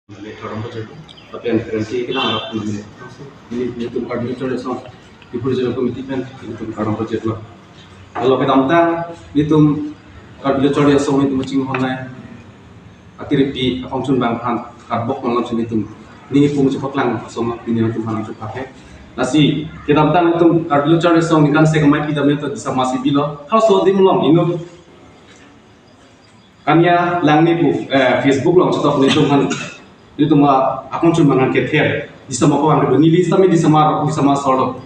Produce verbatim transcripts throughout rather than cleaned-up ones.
Neli kardom pajirlo. Lapen renti kelang arap neli. Neli, nelitum Karbi Lo Charli Asong Diphur Regional Committee pen nelitum kardom pajirlo. Lalu kedamtang nelitum Karbi Lo Charli Asong nelitum chinghon nai. Atiripi akongchun abang aphan karbok malam si nelitum ningje pung chepaklang asong pini nelitum aphan chepaklang. Lasi kedamtang nelitum Karbi Lo Charli Asong ningkan isi kemai pidam nelitum Disama si bilo. Halaso adim along inut Kania Langni pu, eh, Facebook along chetok nelitum aphan, nelitum, ah, akongchun abang kether. Disama ko ang neli sitame Disama, Disama solo.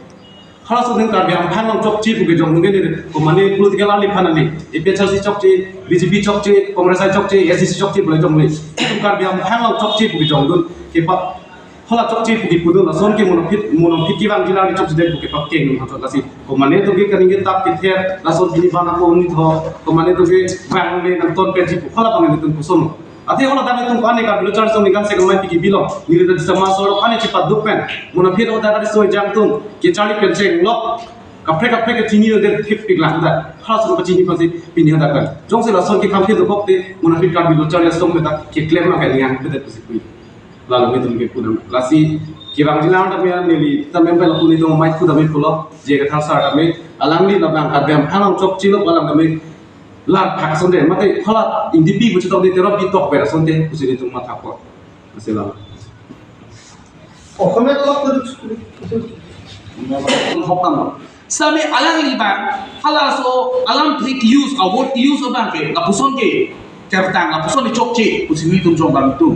Halaso adim Karbi Anglong aphan along chokche pu kejongdun ke neli, komane political rally aphan neli, A P H L C chokche, B J P chokche, Congress ai chokche, A I C C chokche pu le jong neli. Nelitum Karbi Anglong aphan along chokche pu kejongdun kepa Hala chokche pu kipudun, lason ke monopit, monopit kevangji alang chokche det pu kepaklem nang chok lasi. Komane atum ke kaningje tap kether, lason pini bana ko ni tho, komane atum ke bang le nangton peji pu hala bang nelitum koson. Athe hala dak nelitum kane Karbi Lo Charli Asong ningkan isi kemai piki bilo, neli ta Disama solo kane chepaduk pen, monopit oda kari soi jang atum, kecharli pen chenglok, kaprek kaprek kechini lo det thip pik lang dak. Halaso kachini pasi pini hadak dak. Jongsi lason ke kam ke dokok te, monopit Karbi Lo Charli Asong meta keklem ma kaliang bedet pasi pui. Lalu nelitum ke pudam. Lasi kevangji alang tame neli tame pen lapu nelitum amai pudam pulo. J I Kathar sir tame alangli labang Karbi Anglong aphan along chokche lo alang tame lar phak asonte mate hala N D P pu chetok de terop di tok ber asonte pusi nelitum matha po. Lasi lalu. Hokam lo. Sitame alangli abang halaso alam thik use, award use abang ke lapuson ke kertang, lapuson ke chokche pusi nelitum jong abang atum.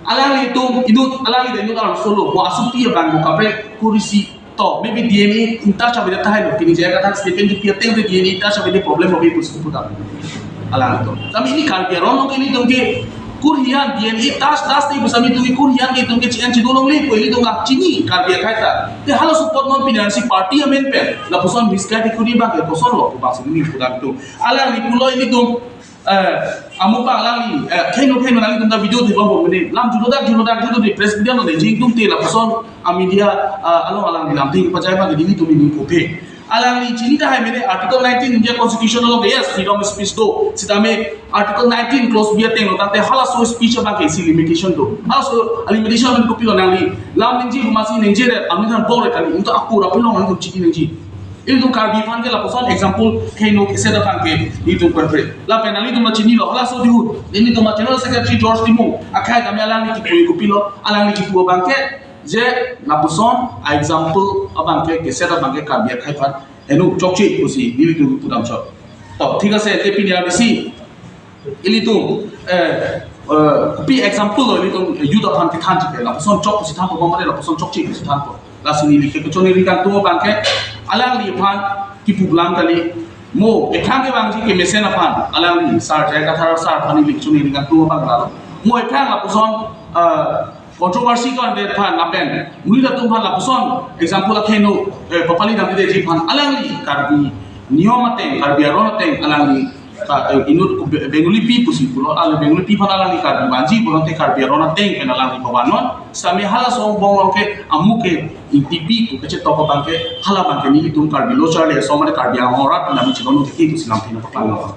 Alanglitum inut, alangli inut alam solo, mo asuti abang mo kaprek kurisi to, maybe D N A in touch abang tahai lo, kini J I Kathar statement di piateng D N A in touch abang problem lo pusi pudam. Alanglitum. Tame ili Karbi aron along ke nelitum ke kurhian D N A touch touch te pusami tu kurhian ke itum ke chien chido longle pu ilitum chini Karbi akhai ta. Te halaso apot non pini arsi party amen pen lapuson misguide kuri abang ke koson lo pu bangsi neli pudam atum. Alangli pulo ilitum, eh, amu abang alangli, eh, kheno kheno alanglitum ta video theklong bo mene. Lam julo dak julo dak julo di press media lo de jing atum te lapuson a media, eh, along alangli lamtheng pajai abang ke nelitum ini kopi. Alangli chini tahai mene Article nineteen India Constitution along, yes, freedom of speech do. Sitame Article nineteen clause B ateng lo tangte halaso speech abang ke isi limitation do. Halaso limitation abang kopilo nangli lam ningje pu masi ningje re, amin han bor re kali, into akur apilong nangtum chini ningje. Ilitum Karbi aphan ke lapuson example kheno keset abang ke nelitum kwe kwe. Lapen nanglitum ma chinilo, halaso dihu, nelitum ma General Secretary George Timung akhai tame alangli kipu kopilo, alangli kipu abang ke je lapuson a example abang ke keset abang ke Karbi akhai aphan heno chokche pusi nelitum pudam chot. To, thik ase, te pini arsi ilitum, eh, eh, kopi example lo ilitum, eh, youth aphan kethan chike, lapuson chok pusi thanpo, mane lapuson chokche pusi thanpo. Lasi neli ke kechoni ri kangtung abang ke, alangliphan kipu lang kali, mo, ekhang kevangji kemesen aphan, alangli, sir, J I Kathar sir aphan neli kechoni ri kangtung abang lalo. Mo ekhang lapuson, eh, controversy ko-an det aphan lapen monit atum aphan lapuson example akheno, eh, papali dam detji aphan alangli Karbi niyom ateng, Karbi aron ateng alangli ka, eh, inut Be-, Bengali pi pusi pulo, alangli Bengali pi aphan alangli Karbi vanji pulote Karbi aron ateng pen alangli pavan non. Sitame halaso angbong along ke amu ke N D P pu kachetok abang ke hala abang ke nelitum Karbi Lo Charli Asong mane Karbi Anglong arat nami chilon uti pusi lamtheng paklang.